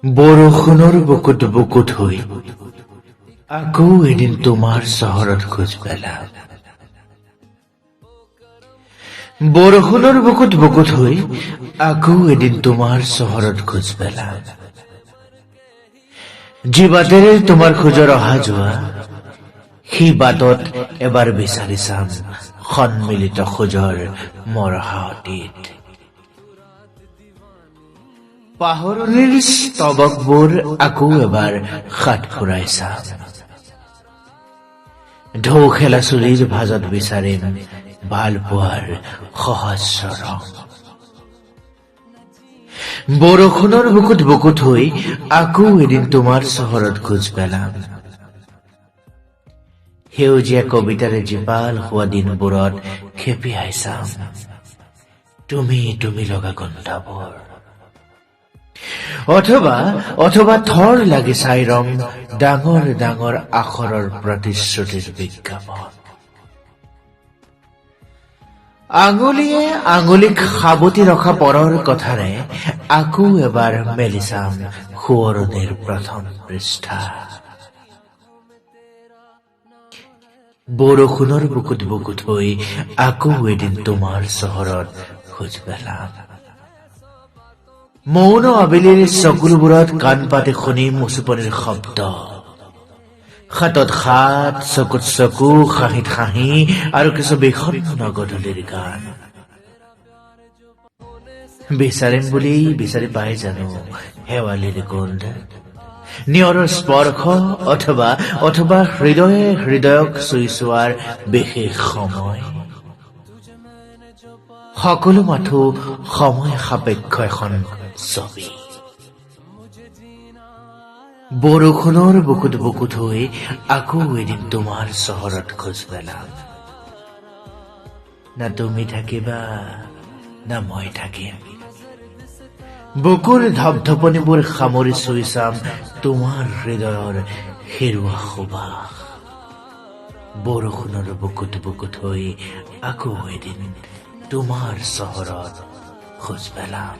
বৰষুণৰ বুকুত বুকুত হৈ আকৌ এদিন তোমাৰ চহৰত খোজ পেলাম। বৰষুণৰ বুকুত বুকুত হৈ আকৌ এদিন তোমাৰ চহৰত খোজ পেলাম। যি বাটেৰে তোমাৰ খোজৰ অহা যোৱা, সেই বাটত এবাৰ বিচাৰি চাম সন্মিলিত খোজৰ মৰহা অতীত। পাহৰণিৰ স্তৱকবোৰ আকৌ এবাৰ হাত ফুৰাই চাম। ঢৌ খেলা চুলিৰ ভাঁজত বিচাৰিম ভাল পোৱাৰ সহস্ৰ ৰং। বৰষুণৰ বুকুত বুকুত হৈ আকৌ এদিন তোমাৰ চহৰত খোজ পেলাম। সেউজীয়া কবিতাৰে জীপাল হোৱা দিনবোৰত খেপিয়াই চাম তুমি তুমি লগা গোন্ধবোৰ, অথবা থৰ লাগি চাই ৰম ডাঙৰ ডাঙৰ আখৰৰ প্ৰতিশ্ৰুতিৰ বিজ্ঞাপন। আঙুলিয়ে আঙুলিক সাৱটি ৰখা পৰৰ কথাৰে আকৌ এবাৰ মেলি চাম সোঁৱৰণিৰ প্ৰথম পৃষ্ঠা। বৰষুণৰ বুকুত বুকুত হৈ আকৌ এদিন তোমাৰ চহৰত খোজ পেলাম। মৌন আবেলিৰ চকুলোবোৰত কাণ পাতি শুনিম উচুপনিৰ শব্দ। হাতত হাত, চকুত চকু, হাঁহিত হাঁহি আৰু কিছু বিষণ্ণ গধূলিৰ গান। বিচাৰিম বুলি বিচাৰি পাই জানো শেৱালিৰ গোন্ধ, নিয়ৰৰ স্পৰ্শ অথবা হৃদয়ে হৃদয়ক চুই চোৱাৰ বিশেষ সময়? সকলো মাথো সময় সাপেক্ষ এখন ছবি। বৰষুণৰ বুকুত বুকুত হৈ আকৌ এদিন তোমাৰ চহৰত খোজ পেলাম। না তুমি থাকিবা, না মই থাকিম। বুকুৰ ধপধপনিবোৰ সামৰি চুই চাম তোমাৰ হৃদয়ৰ হেৰুৱা সুবাস। বৰষুণৰ বুকুত বুকুত হৈ আকৌ এদিন তোমাৰ চহৰত খোজ পেলাম।